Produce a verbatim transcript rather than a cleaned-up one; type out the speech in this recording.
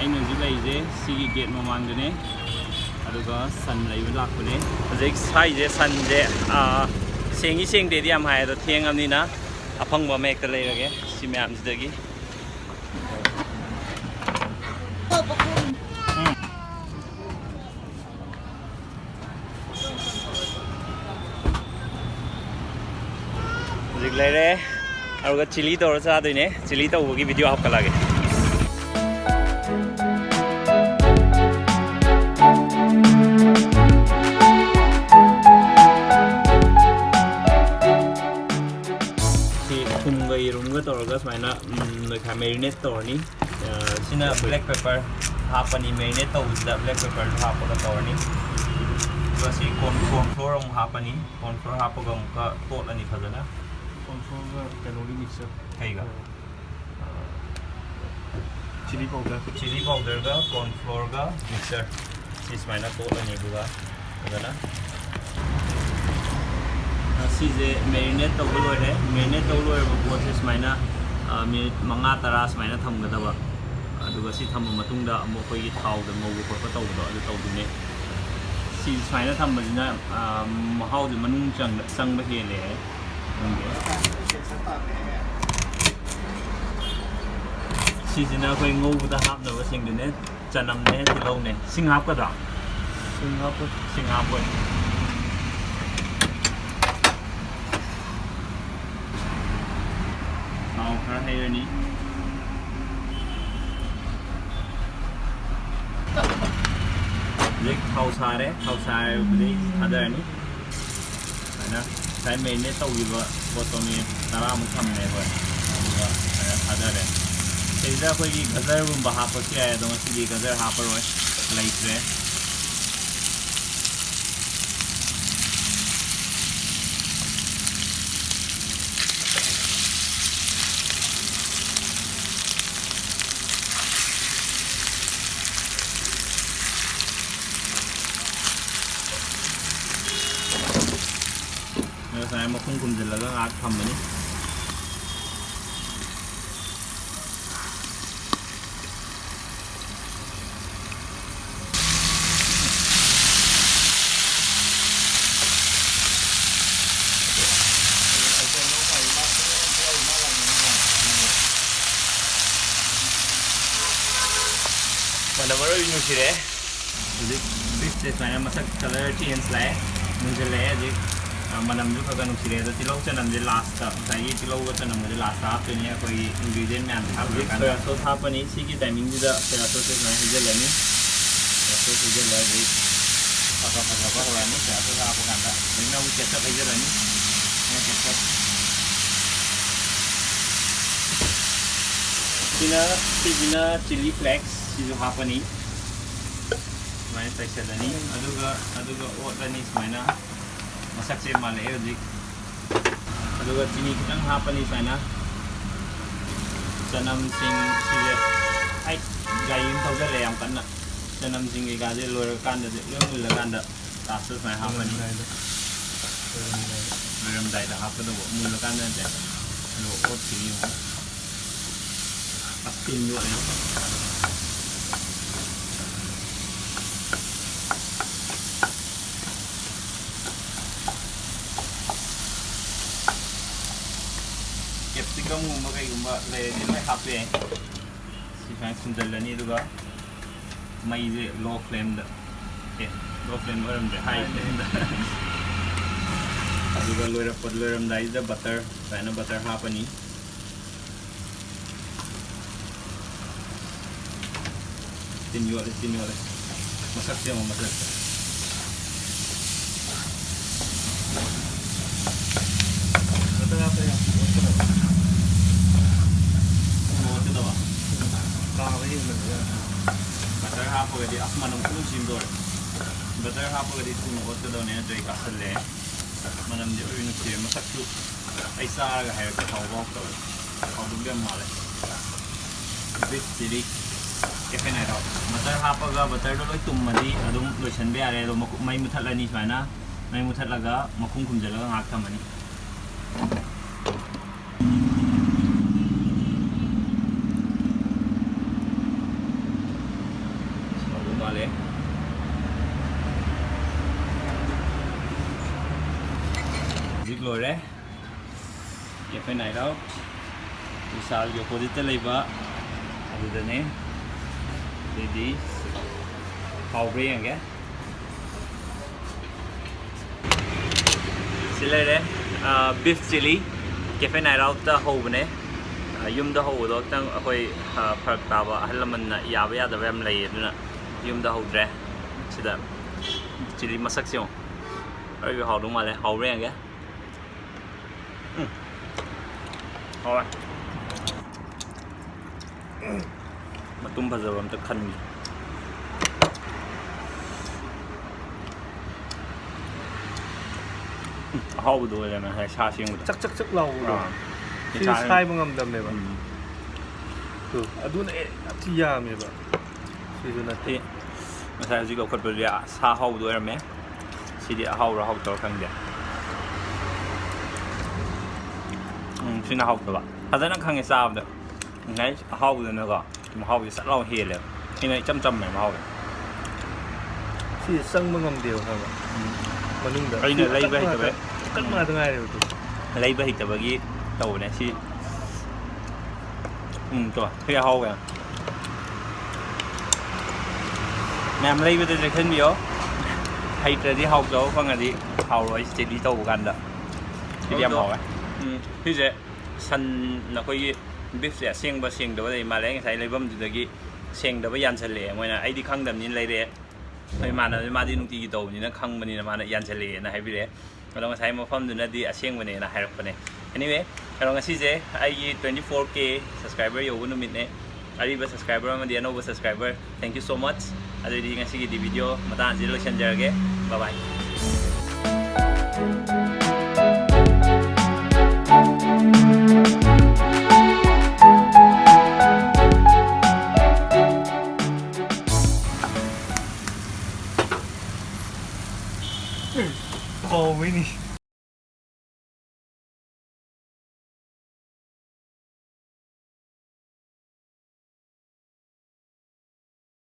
ꯑꯩꯅ ꯍꯧꯖꯤꯛ ꯂꯩꯔꯤꯁꯦ ꯁꯤꯒꯤ ꯒꯦꯠ ꯃꯃꯥꯡꯗꯅꯦ꯫ ꯑꯗꯨꯒ ꯁꯟ ꯂꯩꯕ ꯂꯥꯛꯄꯅꯦ꯫ ꯍꯧꯖꯤꯛ ꯁ꯭ꯋꯥꯏꯁꯦ ꯁꯟꯁꯦ, ꯑꯥ, ꯁꯦꯡꯉꯤ ꯁꯦꯡꯗꯦꯗꯤ ꯌꯥꯝ ꯍꯥꯏ, ꯑꯗꯣ ꯊꯦꯡꯉꯕꯅꯤꯅ ꯑꯐꯪꯕ ꯑꯃ ꯍꯦꯛꯇ ꯂꯩꯔꯒꯦ ꯁꯤ ꯃꯌꯥꯝꯁꯤꯗꯒꯤ꯫ ꯎꯝ꯫ ꯍꯧꯖꯤꯛ ꯂꯩꯔꯦ꯫ ꯑꯗꯨꯒ ꯆꯤꯂꯤ ꯇꯧꯔ ꯆꯥꯗꯣꯏꯅꯦ꯫ ꯆꯤꯂꯤ ꯇꯧꯕꯒꯤ ꯚꯤꯗꯤꯑꯣ ꯍꯥꯞꯀꯠꯂꯛꯑꯒꯦ꯫ ꯁꯤ ꯊꯨꯝꯒ ꯌꯦꯔꯨꯝꯒ ꯇꯧꯔꯒ ꯁꯨꯃꯥꯏꯅ, ꯎꯝ, ꯅꯣꯏꯈꯥꯏ marinate ꯇꯧꯔꯅꯤ꯫ ꯑ, ꯁꯤꯅ black pepper ꯍꯥꯞꯄꯅꯤ, marinate ꯇꯧꯕꯁꯤꯗ black pepperꯁꯨ ꯍꯥꯞꯄꯒ ꯇꯧꯔꯅꯤ꯫ ꯑꯗꯨꯒ ꯁꯤ corn, corn flour ꯑꯃꯨꯛ ꯍꯥꯞꯄꯅꯤ꯫ Corn flour ꯍꯥꯞꯄꯒ ꯑꯃꯨꯛꯀ ꯇꯣꯠꯂꯅꯤ ꯐꯖꯅ꯫ Corn flourꯒ ꯀꯩꯅꯣꯒꯤ mixture꯫ ꯀꯩꯒ? ꯑ, chili powder꯫ Chili powderꯒ corn flourꯒ mixture꯫ ꯁꯤ ꯁꯨꯃꯥꯏꯅ ꯇꯣꯠꯂꯅꯤ, ꯑꯗꯨꯒ ꯐꯖꯅ꯫ ꯁꯤꯁꯦ marinate ꯇꯧꯕ ꯂꯣꯏꯔꯦ꯫ Marinate ꯇꯧꯕ ꯂꯣꯏꯔꯕ ꯄꯣꯠꯁꯦ ꯁꯨꯃꯥꯏꯅ, ꯑ, minute ꯃꯉꯥ ꯇꯔꯥ ꯁꯨꯃꯥꯏꯅ ꯊꯝꯒꯗꯕ꯫ ꯑꯗꯨꯒ ꯁꯤ ꯊꯝꯃ ꯃꯇꯨꯡꯗ ꯑꯃꯨꯛ ꯑꯩꯈꯣꯏꯒꯤ ꯊꯥꯎꯗ ꯉꯧꯕ ꯈꯣꯠꯄ ꯇꯧꯕꯗꯣ ꯑꯗꯨ ꯇꯧꯗꯣꯏꯅꯦ꯫ ꯁꯤ ꯁꯨꯃꯥꯏꯅ ꯊꯝꯕꯁꯤꯅ, ꯑ, ꯃꯍꯥꯎꯁꯦ ꯃꯅꯨꯡ ꯆꯪ-, ꯆꯪꯕ ꯍꯦꯜꯂꯦ ꯍꯥꯏ꯫ ꯈꯪꯗꯦ꯫ ꯁꯤꯁꯤꯅ ꯑꯩꯈꯣꯏ ꯉꯧꯕꯗ ꯍꯥꯞꯅꯕꯁꯤꯡꯗꯨꯅꯦ꯫ ꯆꯅꯝꯅꯦ, ꯇꯤꯜꯍꯧꯅꯦ꯫ ꯁꯤꯡ ꯍꯥꯞꯀꯗ꯭ꯔꯥ? ꯁꯤꯡ ꯍꯥꯞꯄꯣꯏ꯫ ꯁꯤꯡ ꯍꯥꯞꯄꯣꯏ꯫ ꯊꯥꯎ ꯈꯔ ꯍꯩꯔꯅꯤ꯫ ꯍꯧꯖꯤꯛ ꯊꯥꯎ ꯁꯥꯔꯦ꯫ ꯊꯥꯎ ꯁꯥꯔꯕꯗꯩ ꯊꯥꯗꯔꯅꯤ꯫ ꯁꯨꯃꯥꯏꯅ ꯉꯁꯥꯏ marinate ꯇꯧꯈꯤꯕ ꯄꯣꯠꯇꯣ minute ꯇꯔꯥꯃꯨꯛ ꯊꯝꯃꯦ ꯑꯩꯈꯣꯏ꯫ ꯑꯗꯨꯒ ꯁꯨꯃꯥꯏꯅ ꯊꯥꯗꯔꯦ꯫ ꯁꯤꯗ ꯑꯩꯈꯣꯏꯒꯤ ꯒꯖꯔꯒꯨꯝꯕ ꯍꯥꯞꯄꯁꯨ ꯌꯥꯏ, ꯑꯗꯣ ꯉꯁꯤꯗꯤ ꯒꯖꯔ ꯍꯥꯞꯄꯔꯣꯏ, ꯂꯩꯇ꯭ꯔꯦ꯫ ꯉꯁꯥꯏ ꯃꯈꯨꯝ ꯈꯨꯝꯖꯤꯜꯂꯒ ꯉꯥꯏꯍꯥꯛ ꯊꯝꯃꯅꯤ꯫ ꯃꯅꯝ ꯑꯔꯣꯏꯕꯤ ꯅꯨꯡꯁꯤꯔꯛꯑꯦ꯫ ꯍꯧꯖꯤꯛ ꯕꯤꯐꯁꯦ ꯁꯨꯃꯥꯏꯅ ꯃꯁꯛ ꯀꯂꯔ ꯆꯦꯟꯖ ꯂꯥꯛꯑꯦ, ꯃꯨꯟꯁꯤꯜꯂꯛꯑꯦ ꯍꯧꯖꯤꯛ꯫ ꯑ, ꯃꯅꯝꯁꯨ ꯈꯔ ꯈꯔ ꯅꯨꯡꯁꯤꯔꯛꯑꯦ꯫ ꯑꯗꯣ ꯇꯤꯜꯍꯧ ꯆꯅꯝꯁꯦ ꯂꯥꯁꯇ, ꯉꯁꯥꯏꯒꯤ ꯇꯤꯜꯍꯧꯒ ꯆꯅꯝꯒꯁꯦ ꯂꯥꯁꯇ ꯍꯥꯞꯇꯣꯏꯅꯦ, ꯑꯩꯈꯣꯏꯒꯤ ꯏꯟꯒ꯭ꯔꯤꯗꯤꯌꯦꯟ ꯃꯌꯥꯝꯁꯦ ꯍꯥꯞꯄ ꯂꯣꯏꯔꯀꯥꯟꯗ꯫ ꯁꯣꯌꯥ ꯁꯣꯁ ꯍꯥꯞꯄꯅꯤ꯫ ꯁꯤꯒꯤ ꯇꯥꯏꯃꯤꯡꯁꯤꯗ ꯁꯣꯌꯥ ꯁꯣꯁꯁꯦ ꯁꯨꯃꯥꯏꯅ ꯍꯩꯖꯤꯜꯂꯅꯤ꯫ ꯁꯣꯌꯥ ꯁꯣꯁ ꯍꯩꯖꯤꯜꯂꯒ ꯍꯧꯖꯤꯛ ꯐꯖ ꯐꯖꯕ ꯍꯧꯔꯛꯑꯅꯤ ꯁꯣꯌꯥ ꯁꯣꯁ ꯍꯥꯞꯄ ꯀꯥꯟꯗ꯫ ꯍꯧꯖꯤꯛꯅ ꯑꯃꯨꯛ ꯀꯦꯆꯞ ꯍꯩꯖꯤꯜꯂꯅꯤ꯫ ꯁꯤꯅ ꯀꯦꯆꯞ꯫ ꯁꯤꯅ, ꯁꯤꯁꯤꯅ ꯆꯤꯂꯤ ꯐ꯭ꯂꯦꯛꯁ, ꯁꯤꯁꯨ ꯍꯥꯞꯄꯅꯤ꯫ ꯁꯨꯃꯥꯏꯅ ꯆꯥꯏꯁꯤꯜꯂꯅꯤ꯫ ꯑꯗꯨꯒ, ꯑꯗꯨꯒ ꯑꯣꯠꯂꯅꯤ ꯁꯨꯃꯥꯏꯅ꯫ ꯃꯁꯛꯁꯦ ꯃꯥꯜꯂꯛꯑꯦ ꯍꯧꯖꯤꯛ꯫ ꯑꯗꯨꯒ ꯆꯤꯅꯤ ꯈꯤꯇꯪ ꯍꯥꯞꯄꯅꯤ ꯁꯨꯃꯥꯏꯅ꯫ ꯆꯅꯝꯁꯤꯡ ꯁꯤꯁꯦ, ꯑꯩ ꯒꯥꯔꯤ ꯑꯃ ꯊꯧꯖꯜꯂꯦ ꯌꯥꯝ ꯀꯟꯅ꯫ ꯆꯅꯝꯁꯤꯡ ꯀꯩꯀꯥꯁꯦ ꯂꯣꯏꯔꯀꯥꯟꯗꯗꯤ, ꯂꯣꯏ ꯃꯨꯜꯂꯀꯥꯟꯗ ꯂꯥꯁꯇ ꯁꯨꯃꯥꯏꯅ ꯍꯥꯞꯄꯅꯤ꯫ ꯂꯣꯏꯔꯝꯗꯥꯏꯗ꯫ ꯂꯣꯏꯔꯝꯗꯥꯏꯗ ꯍꯥꯞꯀꯗꯧꯕ, ꯃꯨꯜꯂꯀꯥꯟꯗ ꯅꯠꯇꯦ꯫ ꯑꯗꯨꯒ ꯑꯣꯠꯈꯤꯅꯤ ꯑꯃꯨꯛ꯫ ꯑꯁ ꯇꯤꯟ ꯌꯣꯠꯂꯦ꯫ ꯀꯦꯞꯁꯤꯀꯝꯒꯨꯝꯕ ꯀꯩꯒꯨꯝꯕ ꯂꯩꯔꯗꯤ ꯂꯣꯏ ꯍꯥꯞꯄ ꯌꯥꯏ꯫ ꯁꯤ ꯁꯨꯃꯥꯏꯅ ꯁꯨꯝꯖꯜꯂꯅꯤ, ꯑꯗꯨꯒ ꯃꯩꯁꯦ ꯂꯣ ꯐ꯭ꯂꯦꯝꯗ, ꯑꯦ, ꯂꯣ ꯐ꯭ꯂꯦꯝ ꯑꯣꯏꯔꯝꯗ꯭ꯔꯦ, ꯍꯥꯏ ꯐ꯭ꯂꯦꯝꯗ꯫ ꯑꯗꯨꯒ ꯂꯣꯏꯔꯛꯄ, ꯂꯣꯏꯔꯝꯗꯥꯏꯁꯤꯗ ꯕꯇꯔ, ꯁꯨꯃꯥꯏꯅ ꯕꯇꯔ ꯍꯥꯞꯄꯅꯤ꯫ ꯇꯤꯟ ꯌꯣꯠꯂꯦ, ꯇꯤꯟ ꯌꯣꯠꯂꯦ꯫ ꯃꯁꯛꯁꯦ ꯌꯦꯡꯉꯣ, ꯃꯁꯛꯁꯦ꯫ ꯕꯇꯔ ꯍꯥꯞꯄ ꯌꯥꯝ ꯑꯣꯠꯀꯗꯕ꯫ ꯊꯨꯅ ꯑꯣꯠꯀꯗꯕ꯫ ꯀꯥꯕ ꯍꯦꯟꯕꯅꯤꯅ꯫ ꯕꯇꯔ ꯍꯥꯞꯄꯒꯗꯤ ꯑꯁ ꯃꯅꯝ ꯐꯖꯅ ꯆꯦꯟꯗꯣꯔꯦ꯫ ꯕꯇꯔ ꯍꯥꯞꯄꯒꯗꯤ ꯊꯨꯅ ꯑꯣꯠꯀꯗꯕꯅꯦ, ꯅꯠꯇ꯭ꯔꯗꯤ ꯀꯥꯁꯜꯂꯦ꯫ ꯃꯅꯝꯗꯤ ꯑꯔꯣꯏꯕꯤ ꯅꯨꯡꯁꯤꯔꯦ꯫ ꯃꯁꯛꯁꯨ ꯑꯩ ꯆꯥꯔꯒ ꯍꯥꯏꯔꯛꯀꯦ, ꯍꯥꯎꯕ ꯍꯥꯎꯇꯕ꯫ ꯍꯥꯎꯗꯧꯗꯤ ꯌꯥꯝ ꯃꯥꯜꯂꯦ꯫ Beef chilli cafe night out. Butter ꯍꯥꯞꯄꯒ ꯕꯇꯔꯗꯣ ꯂꯣꯏ ꯇꯨꯝꯃꯗꯤ ꯑꯗꯨꯝ ꯂꯣꯏꯁꯟꯕ ꯌꯥꯔꯦ꯫ ꯑꯗꯣ ꯃꯈꯨ-, ꯃꯩ ꯃꯨꯊꯠꯂꯅꯤ ꯁꯨꯃꯥꯏꯅ꯫ ꯃꯩ ꯃꯨꯊꯠꯂꯒ ꯃꯈꯨꯝ ꯈꯨꯝꯖꯤꯜꯂꯒ ꯉꯥꯏꯍꯥꯛ ꯊꯝꯃꯅꯤ꯫ ꯍꯥꯎꯗꯧ ꯃꯥꯜꯂꯦ꯫ ꯍꯧꯖꯤꯛ ꯂꯣꯏꯔꯦ꯫ Cafe night out. ꯕꯤꯁꯥꯜꯒꯤ ꯑꯣꯄꯣꯖꯤꯠꯇ ꯂꯩꯕ ꯑꯗꯨꯗꯅꯦ꯫ ꯑꯗꯨꯗꯤ ꯍꯥꯎꯕ꯭ꯔꯥ ꯌꯦꯡꯒꯦ꯫ ꯁꯤ ꯂꯩꯔꯦ, ꯕꯤꯐ ꯆꯤꯂꯤ꯫ ꯀꯦꯐꯦ ꯅꯥꯏꯠ ꯑꯥꯎꯠꯇ ꯍꯧꯕꯅꯦ꯫ ꯑ, ꯌꯨꯝꯗ ꯍꯧꯕꯗꯣ ꯈꯤꯇꯪ ꯑꯩꯈꯣꯏ, ꯑ, ꯐꯔꯛ ꯇꯥꯕ, ꯑꯍꯜ ꯂꯃꯟꯅ ꯌꯥꯕ ꯌꯥꯗꯕ ꯌꯥꯝ ꯂꯩꯌꯦ, ꯑꯗꯨꯅ ꯌꯨꯝꯗ ꯍꯧꯗ꯭ꯔꯦ꯫ ꯁꯤꯗ ꯆꯤꯂꯤ ꯃꯁꯛꯁꯦ ꯌꯦꯡꯉꯣ꯫ ꯑꯔꯣꯏꯕ ꯍꯥꯎꯗꯧ ꯃꯥꯜꯂꯦ꯫ ꯍꯥꯎꯕ꯭ꯔꯥ ꯌꯦꯡꯒꯦ꯫ ꯎꯝ꯫ ꯍꯥꯎꯋꯦ꯫ ꯃꯇꯨꯝ ꯐꯖꯕ ꯑꯝꯇ ꯈꯟꯒꯦ꯫ ꯎꯝ, ꯑꯍꯥꯎꯕꯗꯣ ꯑꯣꯏꯔꯦ ꯉꯁꯥꯏ ꯁꯥ ꯁꯦꯡꯕꯗꯣ꯫ ꯆꯛ ꯆꯛ ꯆꯛ ꯂꯥꯎꯕꯗꯣ꯫ ꯑꯥ꯫ ꯁꯤꯗꯤ ꯏꯁꯥ ꯁꯥꯏꯕ ꯉꯝꯗꯕꯅꯦꯕ꯫ ꯎꯝ꯫ ꯑꯗꯨꯅ ꯑꯦ ꯌꯥꯝ ꯊꯤ ꯌꯥꯝꯃꯦꯕ꯫ ꯁꯤꯁꯨ ꯅꯠꯇꯦ꯫ ꯁꯤ ꯉꯁꯥꯏ ꯍꯧꯖꯤꯛ ꯂꯧꯈꯠꯄꯗꯨꯗꯤ ꯁꯥ ꯑꯍꯥꯎꯕꯗꯣ ꯑꯣꯏꯔꯝꯃꯦ꯫ ꯁꯤꯗꯤ ꯑꯍꯥꯎꯕ꯭ꯔꯥ ꯍꯥꯎꯇꯕ꯭ꯔꯥ ꯈꯪꯗꯦ꯫ ꯎꯝ, ꯁꯤꯅ ꯍꯥꯎꯇꯕ꯫ ꯐꯖꯅ ꯈꯪꯉꯦ ꯆꯥꯕꯗ꯫ ꯉꯁꯥꯏ ꯑꯍꯥꯎꯕꯗꯨꯅꯀꯣ꯫ ꯃꯍꯥꯎꯁꯦ ꯁꯠ ꯂꯥꯎ ꯍꯦꯜꯂꯦꯕ꯫ ꯁꯤꯅ ꯏꯆꯝ ꯆꯝꯃꯦ ꯃꯍꯥꯎꯁꯦ꯫ ꯁꯤꯁꯦ ꯆꯪꯕ ꯉꯝꯗꯦꯕ, ꯈꯪꯉꯕ? ꯎꯝ꯫ ꯃꯅꯨꯡꯗ ꯑꯩꯅ ꯁꯤ ꯂꯩꯕ ꯑꯀꯛ ꯍꯩꯇꯕꯩ꯫ ꯉꯥꯛꯇ, ꯑꯀꯛ ꯎꯝ꯫ ꯉꯥꯛꯇ ꯉꯥꯏꯔꯦꯕ ꯑꯗꯨ꯫ ꯂꯩꯕ ꯍꯩꯇꯕꯒꯤ ꯇꯧꯕꯅꯦ ꯁꯤ꯫ ꯎꯝ, ꯇꯣ, ꯁꯤ ꯑꯍꯥꯎꯕ ꯌꯥꯝ꯫ ꯃꯌꯥꯝ ꯂꯩꯕꯗ ꯆꯦꯛꯁꯤꯟꯕꯤꯌꯣ꯫ ꯍꯩꯇ꯭ꯔꯗꯤ ꯍꯥꯎꯇꯕ ꯐꯪꯉꯗꯤ ꯍꯥꯎꯔꯣꯏ ꯆꯤꯂꯤ ꯇꯧꯕ ꯀꯥꯟꯗ꯫ ꯁꯤꯗꯤ ꯌꯥꯝ ꯑꯗꯣ, ꯍꯥꯎꯋꯦ꯫ ꯎꯝ, ꯁꯤꯁꯦ ꯁꯟ, ꯑꯩꯈꯣꯏꯒꯤ ꯕꯤꯐꯁꯦ ꯑꯁꯦꯡꯕ ꯁꯦꯡꯗꯕ ꯂꯩ ꯃꯥꯜꯂꯦ꯫ ꯑꯩ ꯉꯁꯥꯏ ꯂꯩꯐꯝꯗꯨꯗꯒꯤ ꯁꯦꯡꯗꯕ ꯌꯥꯟꯁꯜꯂꯛꯑꯦ ꯃꯣꯏꯅ꯫ ꯑꯩꯗꯤ ꯈꯪꯗꯕꯅꯤꯅ ꯂꯩꯔꯛꯑꯦ꯫ ꯑꯩꯈꯣꯏ ꯏꯃꯥꯟꯅꯕꯗꯤ ꯃꯥꯗꯤ ꯅꯨꯡꯇꯤꯒꯤ ꯇꯧꯕꯅꯤꯅ ꯈꯪꯕꯅꯤꯅ ꯃꯥꯅ ꯌꯥꯟꯁꯜꯂꯛꯑꯦꯅ ꯍꯥꯏꯕꯤꯔꯛꯑꯦ꯫ ꯑꯗꯣ ꯉꯁꯥꯏ ꯃꯐꯝꯗꯨꯅꯗꯤ ꯑꯁꯦꯡꯕꯅꯦꯅ ꯍꯥꯏꯔꯛꯄꯅꯦ꯫ Anyway, ꯑꯗꯣ ꯉꯁꯤꯁꯦ ꯑꯩꯒꯤ twenty four K subscriber ꯌꯧꯕ ꯅꯨꯃꯤꯠꯅꯦ꯫ ꯑꯔꯤꯕ subscriber ꯑꯃꯗꯤ ꯑꯅꯧꯕ subscriber, thank you so much꯫ ꯑꯗꯨꯗꯤ ꯉꯁꯤꯒꯤꯗꯤ video ꯃꯇꯥꯡ ꯑꯁꯤꯗ ꯂꯣꯏꯁꯤꯟꯖꯔꯒꯦ꯫ Bye bye꯫ ꯀꯥꯎꯕꯩꯅꯤ꯫